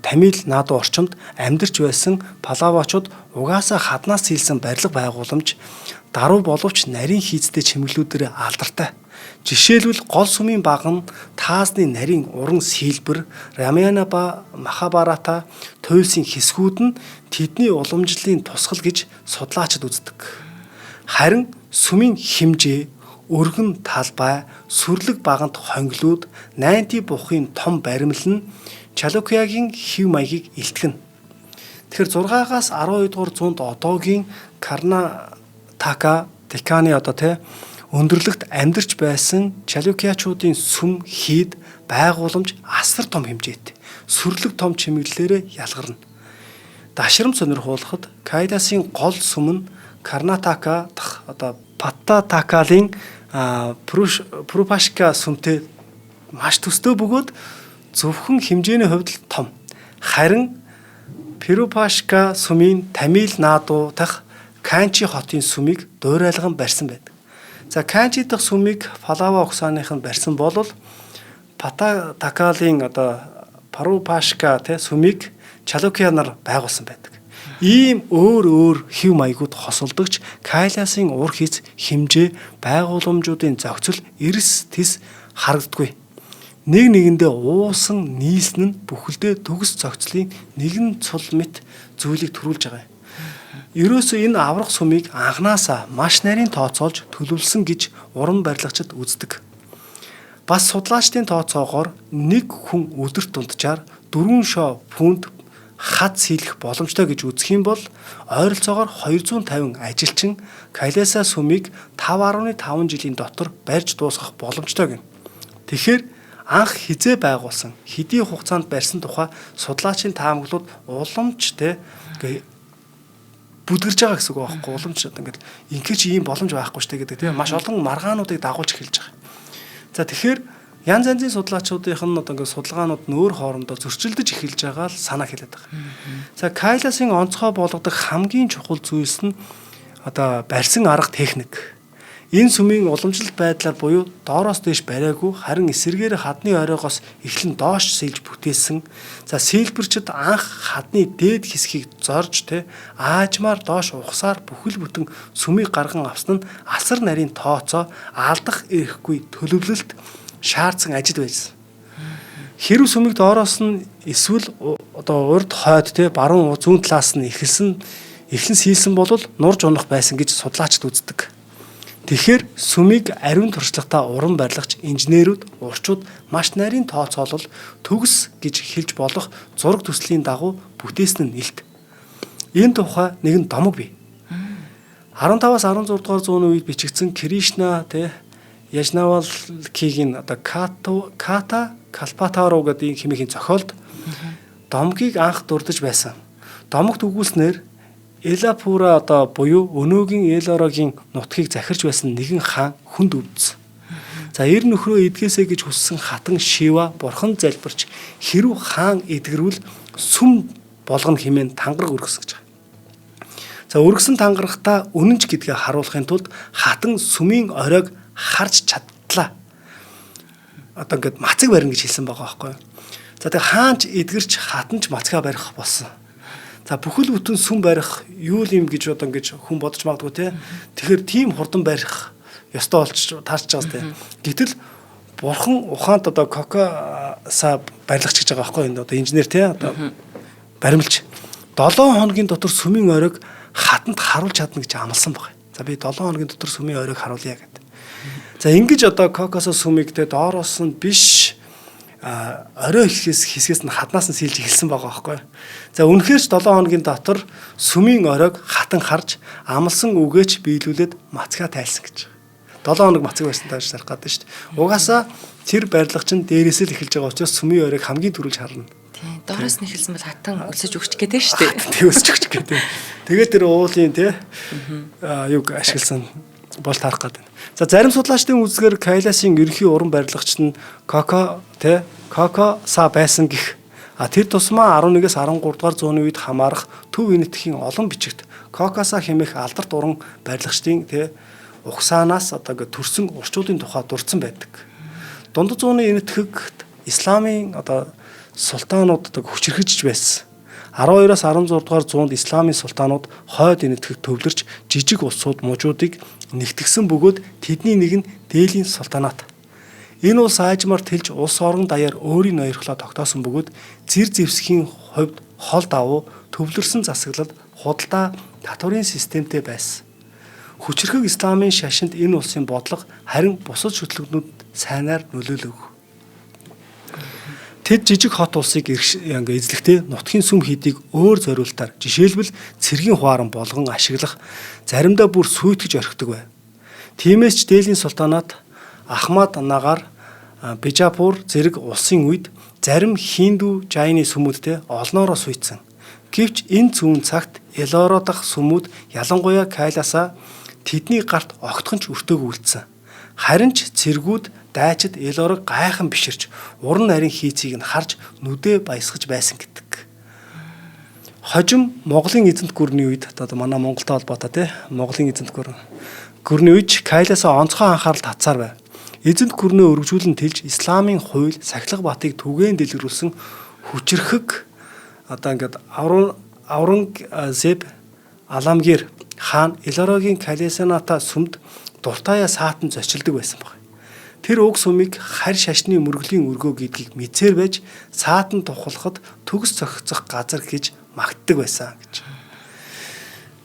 Тамил Наду орчимд амьдарч байсан Палавачууд угаасаа хаднаас сийлсэн барилга байгууламж даруй боловч нарийн хийцтэй чимэглүүдээр алдартай. Жишээлбэл гол сүмийн баг нь таазны нарийн уран сийлбэр, Рамаяна ба Махабарата туйлсын хэсгүүд нь тэдний уламжлалын тусгал гэж судлаачид үздэг. Харин сүмийн хэмжээ, өргөн талбай, сүрлэг багант хонглууд, Нанти бухын том баримл нь Чалукьягийн хэв маягийг илтгэнэ. Тэгэхээр 6-аас 12 дугаар зуунд одоогийн Карнатака, Деканы одоо тий өндөрлөгт амьдарч байсан Чалукьячуудын сүм хийд байгууламж асар том хэмжээтэй сүрлэг том чимэглэлээр ялгарна. Дашрам сонирхуулахад Кайласын гол сүм нь Карнатака дахь одоо Паттатакалын Прупашка сүмтэй маш төстэй бөгөөд зөвхөн хэмжээний хувьд л том. Харин Пирупашка сүмийн Тамил Наду дахь Канчи хотын сүмийг дуурайлган барьсан байдаг. За Канчи дахь сүмийг Палава угсааных нь барьсан бол Паттатакалын одоо Парупашка тэ сүмийг Чалукья нар байгуулсан байдаг. Ийм өөр өөр хэв маягууд хосолдогч Кайласын ур хийц хэмжээ байгууламжуудын зохицол эрс тэс харагддаггүй. Нэг нэгэндээ уусан нийлсэн нь бүхэлдээ төгс зохицлын нэгэн цул мэт зүйлийг төрүүлж байгаа юм. Ерөөсөө энэ аврах сүмийг анханасаа маш нарийн тооцоолж төлөвлөсөн гэж уран барилгачид үздэг. Бас судлаачдын тооцоогоор нэг хүн өдөрт дунджаар 4 шоо фунт хад сийлэх боломжтой гэж үзэх юм бол ойролцоогоор 250 ажилчин Кайласа сүмийг 5.5 жилийн дотор барьж дуусгах боломжтой гэнэ. Тэгэхээр анх хизээ байгуулсан, хэдийн хугацаанд барьсан тухай судлаачийн таамаглууд уламж те бүдгэрж байгаа гэсэн үг байхгүй, уламж одоо ингээд ингээч ийм боломж байхгүй штэ гэдэг тийм маш олон маргаануудыг дагуулж эхэлж байгаа. За тэгэхээр янз янзын судлаачдын нь одоо ингээд судалгаанууд нь өөр хоорондоо зөрчилдөж эхэлж байгаа л санаа хэлээд байгаа. За Кайласын онцгой болгодог хамгийн чухал зүйлс нь одоо барьсан арга техник. Энэ сүмийн уламжлалт байдлаар буюу доороос дээш бариагүй, харин эсэргээр хадны оройгоос эхлэн доош сэлж бүтээсэн. За сэлбэрчд анх хадны дээд хэсгийг зорж тэ аажмаар доош ухсаар бүхэл бүтэн сүмийг гарган авсан нь асар нарийн тооцоо, алдах эрэхгүй төлөвлөлт шаардсан ажил байсан. Хэрв сүмийг доороос нь эсвэл одоо урд хойд тэ баруун зүүн талаас нь эхэлсэн эхлэн сийлсэн бол нурж унах байсан гэж судлаачид үздэг. Тэгэхээр сүмийг ариун туршлагатай уран барилгач инженерүүд, урчууд маш нарийн тооцоолол төгс гэж хэлж болох зураг төслийн дагуу бүтээсэн нь илт. Энэ тухай нэгэн домог бий. 15-аас 16 дугаар зууны үед бичигдсэн Кришна тэ Яжнавалкигийн одоо Ката Калпатару гэдэг хэмээхийн зохиолд домгийг анх дурдж байсан. Домогт өгүүлснээр Элапура одоо буюу өнөөгийн Элорогийн нутгийг захирч байсан нэгэн хаан хүнд өвдсөн. За эр нөхрөө эдгээсэй гэж хүссэн хатан Шива бурхан залбирч хэрв хаан эдгэрвэл сүм болгоно хэмээн тангараг өргөсөн гэж байгаа. За өргөсөн тангарагтаа үнэнч гэдгээ харуулахын тулд хатан сүмийн оройг харж чадлаа. Одоо ингээд мацаг барина гэж хэлсэн байгаа байхгүй юу? За тэгээ хаанч эдгэрч хатанч мацгаа барих болсон. За бүхэл бүтэн сүм барих юу юм гэж одоо ингэж хүн бодож магадгүй те. Тэгэхээр тийм хурдан барих ёстой болж таарч байгаа сте. Гэтэл бурхан ухаанд одоо Кокаса барилгач гэж байгаа байхгүй юу? Одоо инженер те, одоо баримлч 7 хоногийн дотор сүмийн оройг хатанд харуулж чадна гэж амласан баг. За би 7 хоногийн дотор сүмийн оройг харуулъя гэдэг. За ингэж одоо Кокаса сүмийг те доороос нь биш орой хэсгээс нь хаднаас нь сэлж эхэлсэн байгаа байхгүй. За үнэхээр ч 7 хоногийн дотор сүмийн оройг хатан харж амлсан үгээч биелүүлээд мацгаа тайлсан гэж. 7 хоног мацаг барьсан тааш тарах гэдэг шүү дээ. Угаасаа тэр барилга чинь дээрээс л эхэлж байгаа учраас сүмийн оройг хамгийн түрүүлж харна. Тийм. Доороос нь эхэлсэн бол хатан өлсөж өгч гэдэг шүү дээ. Тэг өсөж өгч гэдэг. Тэгээд тэр уулын тий юг ашигласан бол таарах гэдэг. За зарим судлаачдын үзлэгээр Кайласын ерөнхий уран барилгач нь Коко тий Коко Са байсан гэх. А тэр тусмаа 11-ээс 13 дугаар зууны үед хамаарах Төв Энэтхэгийн олон бичигт Кокаса хэмээх алдарт уран барилгачдын тий угсаанаас одоо ингээд төрсэн урчуудын тухай дурдсан байдаг. Дунд зууны Энэтхэгт исламын одоо султанууд одоо хүчирхэгжиж байсан. 12-оос 16 дугаар зуунд исламын султанууд хойд Энэтхэг төвлөрч жижиг улсууд мужуудыг нэгтгсэн бөгөөд тэдний нэг нь Дээлийн султанат. Энэ улс аажмаар тэлж улс орон даяар өөрийн ноёрхлоо тогтоосон бөгөөд зэр зэвсгийн хувьд хол давуу төвлөрсөн засаглал худалдаа татварын системтэй байсан. Хүчирхэг исламын шашинд энэ улсын бодлого харин бусад шүтлэгнүүд сайнаар нөлөөлөв. Тэд жижиг хот улсыг эзлэхдээ нутгийн сүм хийдийг өөр зориултаар жишээлбэл цэргийн хуаран болгон ашиглах заримдаа бүр сүйтгэж орхидог байв. Тиймээс ч Дээлийн султанат Ахмад Нагаар Бижапур зэрэг улсын үед зарим хиндүү жайны сүмүүдтэй олноороо сүйдсэн. Гэвч энэ зүүн цагт Элоро дахь сүмүүд ялангуяа Кайласа тэдний гарт огтхон ч өртөөгүй үлдсэн. Харин ч цэргүүд дайчид Элорог гайхан биширч уран нарийн хийцийг нь харж нүдээ баясгаж байсан гэдэг. Хожим Монголын эзэнт гүрний үед одоо манай Монголтой холбоотой тий Монголын эзэнт гүрний үед Кайласа онцгой анхаарал татсаар байв. Эзэнт гүрнээ өргөжүүлэн тэлж исламын хууль сахилга батыг түгээн дэлгэрүүлсэн хүчирхэг одоо ингээд Аурангзеб Аламгир хаан Элорогийн Кайласаната сүмд дуртаяа саатан зочилдог байсан баг. Тэр уг сүмийг харь шашны мөргөлийн өргөө гэдгийг мэдсээр байж саатан тухлахад төгс зохицох газар гэж магтдаг байсан гэж.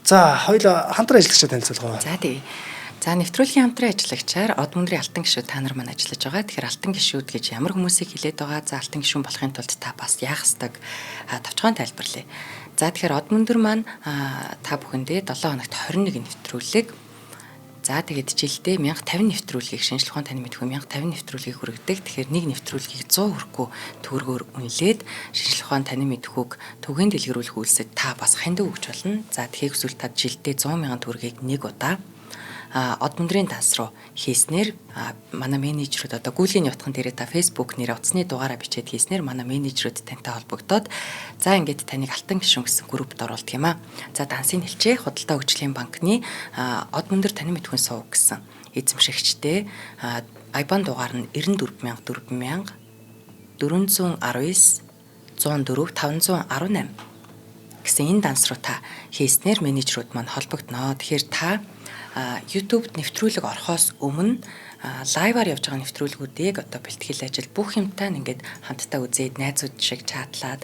За хоёул хамтран ажиллагчаа танилцуулгаа. За тэгье. За нэвтрүүлгийн хамтран ажиллагчаар Од мөндрийн алтан гишүүд та нар маань ажиллаж байгаа. Тэгэхээр алтан гишүүд гэж ямар хүмүүсийг хэлээд байгаа. За алтан гишүүн болохын тулд та бас яах ёстойг товчхон тайлбарлая. За тэгэхээр Од мөндөр маань та бүхэндээ 7 хоногт 21 нэвтрүүлэг. За тэгээд жилдээ 1050 нэвтрүүлгийг шинжлэх ухаан таны мэдхүй 1050 нэвтрүүлгийг хүргэдэг. Тэгэхээр нэг нэвтрүүлгийг 100 хүрэхгүй төгрөгөөр үнэлээд шинжлэх ухаан таны мэдхүйг түгээн дэлгэрүүлэх үйлсэд та бас хандив өгч болно. За тэгэхээр хүсвэл та жилдээ 100 мянган төгрөгийг нэг удаа од мөндрийн данс руу хийснээр манай менежерүүд одоо гүйлгийн явтхан дээрээ та Facebook нэрээ утасны дугаараа бичээд хийснээр манай менежерүүд тантай холбогдоод за ингээд таныг алтан гишүүн гэсэн группт оруулдаг юм аа. За дансын хэлчээ худалдаа хөгжлийн банкны од мөндөр таны мэдхүйн сувг гэсэн эзэмшигчтэй IBAN дугаар нь 94 4000 419 104 518 гэсэн энэ данс руу та хийснээр менежерүүд маань холбогдноо. Тэгэхээр та YouTube-д нэвтрүүлэг орохоос өмнө live аар явж байгаа нэвтрүүлгүүдийг одоо бэлтгэл ажил бүх юмтай ингээд хамтдаа үзээд найзууд шиг чатлаад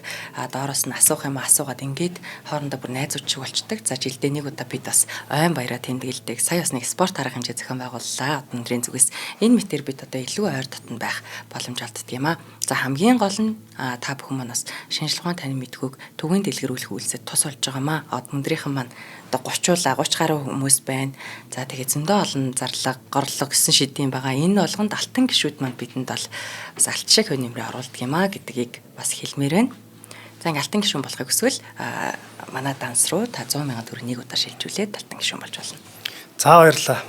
доороос нь асуух юм асуугаад ингээд хоорондоо бүр найзууд шиг болчдөг. За жилдээ нэг удаа бид бас ойн баяраа тэмдэглэдэг. Сая бас нэг спорт арга хэмжээ зохион байгууллаа. Өндрийн зүгээс энэ мэтэр бид одоо илүү ойр дотно байх боломж олддог юм а. За хамгийн гол нь та бүхэн маань бас шинжлэх ухаан таны мэдхүйг түгээн дэлгэрүүлэх үйлсэд тус болж байгаа маа. Од мөндрийнхэн маань одоо 30 30 гаруй хүмүүс байна. За тэгээ зөндөө олон зарлага, горлого гэсэн шидийн байгаа. Энэ болгонд алтан гишүүд маань бидэнд бол бас алт шиг хөө нэмрээ оруулдаг юм а гэдгийг бас хэлмээр байна. За ингээ алтан гишүүн болохыг хүсвэл манай данс руу та 100 мянган төгрөг нэг удаа шилжүүлээд алтан гишүүн болж болно. За баярлалаа.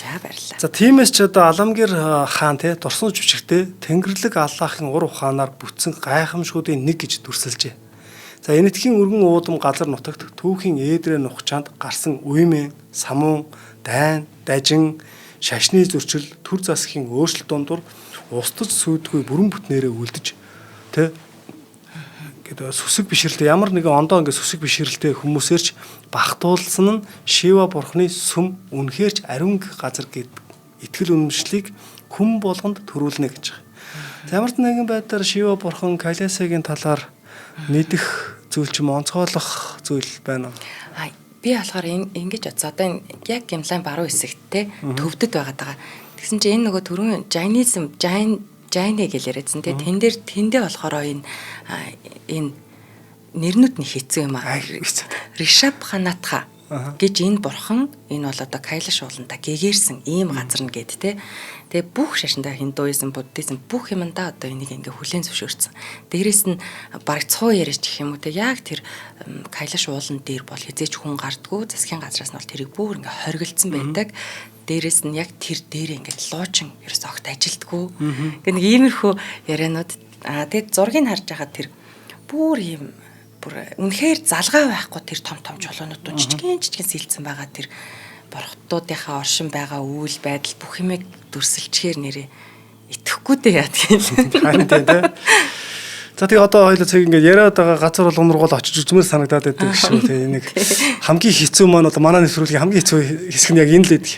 За баярлалаа. За тиймээс ч одоо Аламгир хаан те дурсан жүжигтэй Тэнгэрлэг Аллахын ур ухаанаар бүтсэн гайхамшгуудын нэг гэж дүрсэлжээ. За энэтхийн өргөн уудам газар нутагт түүхийн ээдрээ нухчаанд гарсан уймэн, самуун, дайн, дажин, шашны зөрчил, төр засгийн өөрчлөлт дундуур устж сүйдгүй бүрэн бүтнээрээ үлдэж тэ ингээд сүсэг бишрэлтэй ямар нэгэн ондоо ингээд сүсэг бишрэлтэй хүмүүсээрч багтуулсан нь Шива бурхны сүм үнэхэрч ариун газар гэд итгэл үнэмшлийг хүн болгонд төрүүлнэ гэж байгаа. За ямар ч нэгэн байдлаар Шива бурхан Кайласагийн талаар мэдэх зүйл ч юм онцгойлох зүйл байна уу? А би болохоор ингэж бодсон. Одоо энэ яг гимлайн баруун хэсэгт те төвдөд байгаад байгаа. Тэгсэн чинь энэ нөгөө түрүүн Jainism, Jain Jaine гэж яриадсан те. Тэн дээр тэндээ болохоор энэ энэ нэрнүүд нь хэцүү юм аа. Ришабханатха гэж энэ бурхан энэ бол одоо Кайлаш ууланда гэгэрсэн ийм газар нь гэд те. Тэгээ бүх шашиндаа хиндуизм, буддизм бүх юмдаа одоо энийг ингээ хүлээн зөвшөөрсөн. Дээрээс нь бараг цуу яриач гэх юм уу те. Яг тэр Кайлаш уулан дээр бол хизээч хүн гардггүй, засгийн газраас нь бол тэрийг бүр ингээ хоригдсан байдаг. Дээрээс нь яг тэр дээр ингээд луучин ерөөс огт ажилтгүү. Ингээ нэг иймэрхүү ярианууд тэгээд зургийг харж байхад тэр бүр ийм бүр үнэхээр залгаа байхгүй тэр том том чулуунууд жижигэн жижигэн сэлцэн байгаа тэр бурхтуудынхаа оршин байгаа үйл байдал бүх юмыг дүрсэлчгээр нэрээ итгэхгүй дээ яадаг юм. Харин тийм тий. За тэгээ одоо хоёлоо цэг ингээд яриад байгаа газар болгон руу гол очиж үзмээр санагдаад байдаг шүү тий. Нэг хамгийн хэцүү маань одоо манай нэвтрүүлгийн хамгийн хэцүү хэсэг нь яг энэ л байдаг.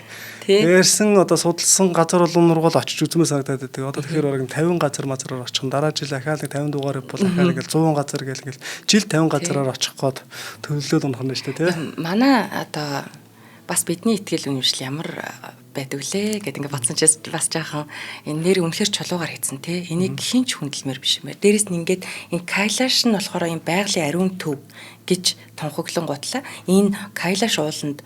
Ярьсан одоо судалсан газар болгон руу гол очиж үзмээр санагдаад байдаг. Одоо тэгэхээр бараг 50 газар мазраар очих. Дараа жил ахаал нэг 50 дугаар бол ахаал ингээл 100 газар гэл ингээл жил 50 газараар очих гээд төлөвлөлөөд унах нь шүү дээ тий. Манай одоо бас бидний итгэл үнэмшил ямар байдаг лээ гэд ингээ бодсон ч бас жаахан энэ нэр үнэхэр чулуугаар хийцэн те энийг хин ч хүндлэмээр биш юм байна. Дээрэс нь ингээд энэ Кайлаш нь болохоор энэ байгалийн ариун төв гэж тунхаглан гутлаа энэ Кайлаш ууланд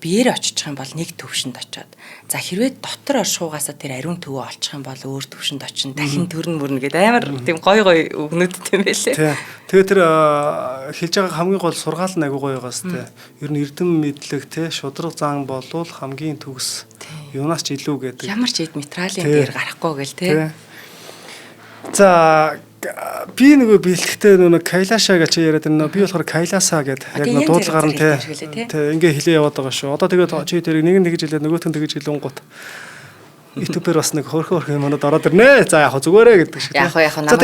биеэр очичих юм бол нэг төвшөнд очиод за хэрвээ дотор оршихугаасаа тэр ариун төвөө олчих юм бол өөр төвшөнд очин дахин төрн мөрнө гэд амар тийм гой гой өгнүүдтэй юм байлээ. Тэгээ тэр хэлж байгаа хамгийн гол сургаал нь айгуу гоё байгаас те. Ер нь эрдэм мэдлэг те шудраг зан болвол хамгийн төгс юунаас ч илүү гэдэг. Ямар ч эд материалын дээр гарахгүй гэл те. За би нөгөө бэлтгэхдээ нөгөө Кайлаша гэж яриад байна. Би болохоор Кайласа гэд яг нөгөө дуудлагаар нь те ингээ хэлээ яваад байгаа шүү. Одоо тэгээд чи тэрийг нэг нь тэгж хэлээд нөгөөх нь тэгж хэлэнгуут YouTube-ээр бас нэг хөөрхөн хөөрхөн юмнууд ороод ирнэ. За яг зүгээрээ гэдэг шиг. Яг яг За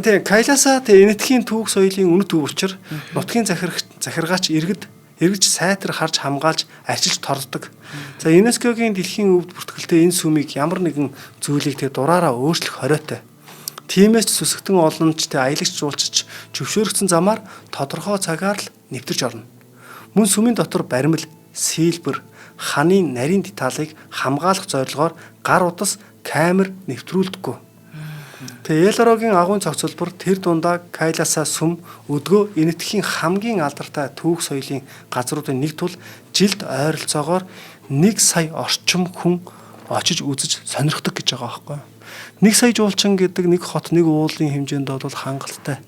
тэг Кайласа тэг энэтхийн түүх соёлын үнэт төв учир нутгийн захиргаач иргэд эргэж сайтар харж хамгаалж арчилж торддог. За ЮНЕСКО-гийн дэлхийн өвд бүртгэлтэй энэ сүмийг ямар нэгэн зүйлийг тэг дураараа өөрчлөх хориотой. Тиймээс ч сүсгтэн олонч тэг аялагч жуулчч зөвшөөрөгдсөн замаар тодорхой цагаар л нэвтэрч орно. Мөн сүмийн дотор баримл, сийлбэр, ханы нарийн деталыг хамгаалах зорилгоор гар утас, камер нэвтрүүлдэггүй. Тэгээ Эллорогийн агуйн цогцолбор тэр дундаа Кайласа сүм өдгөө Энэтхэгийн хамгийн алдартай түүх соёлын газруудын нэг тул жилд ойролцоогоор 1 сая орчим хүн очиж үзэж сонирхдог гэж байгаа байхгүй. 1 сая жуулчин гэдэг нэг хот, нэг уулын хэмжээнд бол хангалттай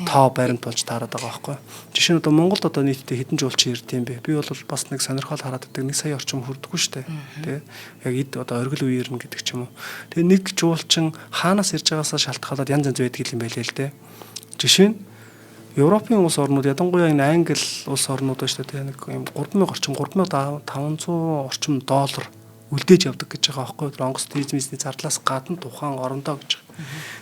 тоо баримт болж таарад байгаа байхгүй. Жишээ нь одоо Монголд одоо нийтдээ хэдэн жуулчин ирд юм бэ? Би бол бас нэг сонирхол хараад байдаг. 1 сая орчим хүрдэггүй шүү дээ. Тэ? Яг эд одоо оргил үеэр нь гэдэг ч юм уу. Тэгээ нэг жуулчин хаанаас ирж байгаасаа шалтгаалаад янз янз байдаг юм байлээ л дээ. Жишээ нь Европын улс орнууд, ялангуяа энэ Англи улс орнууд байна шүү дээ. Нэг юм 3000 орчим, 3500 орчим доллар үлдээж явдаг гэж байгаа байхгүй. Тэр онгоц бизнесний зардлаас гадна тухайн орондоо гэж.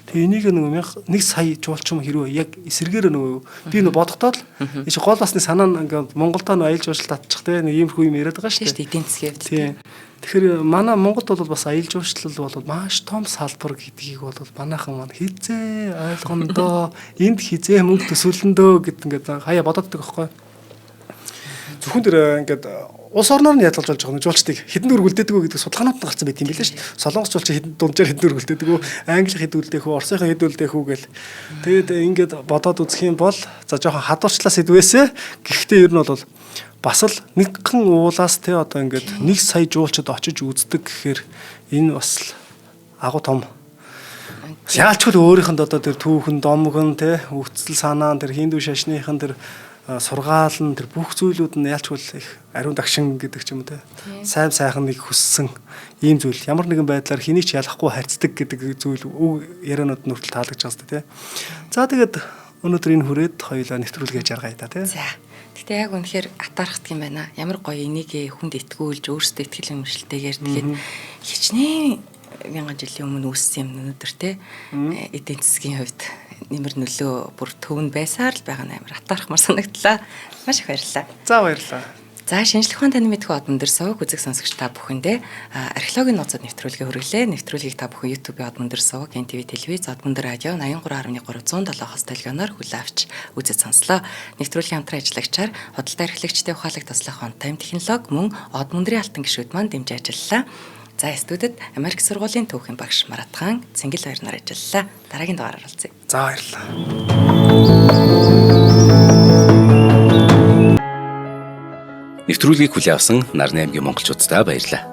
Тэгээ энийг нөгөө 1 сая жуулчин хэрвээ яг эсэргээр нөгөө би нөгөө бодохдоо л энэ чи гол басны санаа нь ингээд Монголдоо нөгөө аялал жуулчлал татчих те нэг иймэрхүү юм яриад байгаа шүү дээ. Эдийн засгийн хувьд. Тийм. Тэгэхээр манай Монголд бол бас аялал жуулчлал бол маш том салбар гэдгийг бол манайхан маань хизээ ойлгондоо, энд хизээ мөнгө төсөөлөндөө гэд ингээд хаяа бодоод байдаг байхгүй. Зөвхөн тэр ингээд улс орноор нь ядгалж болж байгаа жуулчдыг хэдэн төгрөг үлдээдэг үү гэдэг судалгаанууд нь гарсан байт юм билээ шүү дээ. Солонгос жуулчин хэдэн дунджаар хэдэн төгрөг үлдээдэг үү, Англи хэд үлдээх үү, Оросын хэд үлдээх үү гэл. Тэгээд ингээд бодоод үзэх юм бол за жоохон хадуурчлаа сэдвээсээ, гэхдээ ер нь бол бас л нэгхэн уулаас те одоо ингээд 1 сая жуулчид очиж үздэг гэхээр энэ бас л агуу том. Яалчгүй өөрийнх нь одоо тэр түүхэн, домгон те үгцэл санаа, тэр хиндүү шашныхан тэр сургаал нь, тэр бүх зүйлүүд нь яалчгүй их ариун дагшин гэдэг ч юм уу те. Сайн сайхан нэг хүссэн ийм зүйл ямар нэгэн байдлаар хэнийг ч ялахгүй харьцдаг гэдэг зүйл үг ярианууд нь хүртэл таалагдж байгаа юм те. За тэгээд өнөөдөр энэ хүрээд хоёулаа нэвтрүүлгээ жаргая да те. За. Гэтэ яг үнэхээр атаархдаг юм байна. Ямар гоё энийг хүнд итгүүлж өөрсдөө итгэл үнэмшилтэйгээр тэгээд хичнээн мянган жилийн өмнө үүссэн юм өнөөдөр те эдийн засгийн хувьд нэмэр нөлөө бүр төвөнд байсаар л байгаа нь амар атаархмаар санагдлаа. Маш их баярлалаа. За баярлалаа. За шинжлэх ухаан таны мэдхүй од өндөр сувг үзэг сонсогч та бүхэндээ археологийн нууцуд нэвтрүүлгээ хүргэлээ. Нэвтрүүлгийг та бүхэн YouTube-ийн од өндөр сувг, NTV телевиз, од өндөр радио 83.3 107-оос телевизээр хүлээн авч үзэж сонслоо. Нэвтрүүлгийн хамтран ажиллагчаар худалдаа эрхлэгчтэй ухаалаг туслах on time технологи мөн од өндрийн алтан гишүүд маань дэмжиж ажиллалаа. За студид Америк сургуулийн түүхийн багш Маратхан Цэнгэл баяр нар ажиллалаа. Дараагийн дугаараар уулзъя. За баярлалаа. Нэвтрүүлгийг хүлээн авсан Нарны аймгийн монголчууддаа баярлалаа.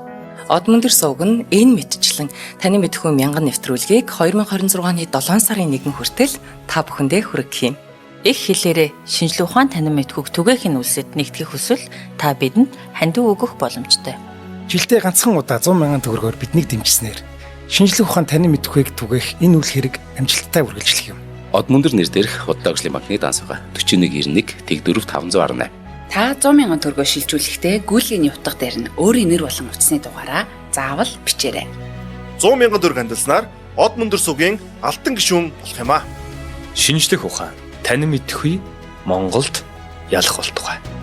Од мөндөр сувг нь энэ мэтчлэн таны мэдхүй мянган нэвтрүүлгийг 2026 оны 7 сарын 1 хүртэл та бүхэндээ хүргэх юм. Их хэлээрээ шинжлэх ухаан танин мэдхүйг түгээхийн үлсэд нэгтгэх хүсвэл та бидэнд хандив өгөх боломжтой. Жилдээ ганцхан удаа 100 мянган төгрөгөөр биднийг дэмжсэнээр шинжлэх ухаан танин мэдхүйг түгээх энэ үйл хэрэг амжилттай үргэлжлэх юм. Од мөндөр нэр дээрх худалдаа өгслийн банкны данс байгаа. 4191 Тэг4 518. Та 100 мянган төгрөгөөр шилжүүлэхдээ гүйлгээний утга дээр нь өөрийн нэр болон утасны дугаараа заавал бичээрэй. 100 мянган төгрөг хандилснаар од мөндөр сугийн алтан гишүүн болох юм аа. Шинжлэх ухаан танин мэдхүй Монголд ялах болтугай.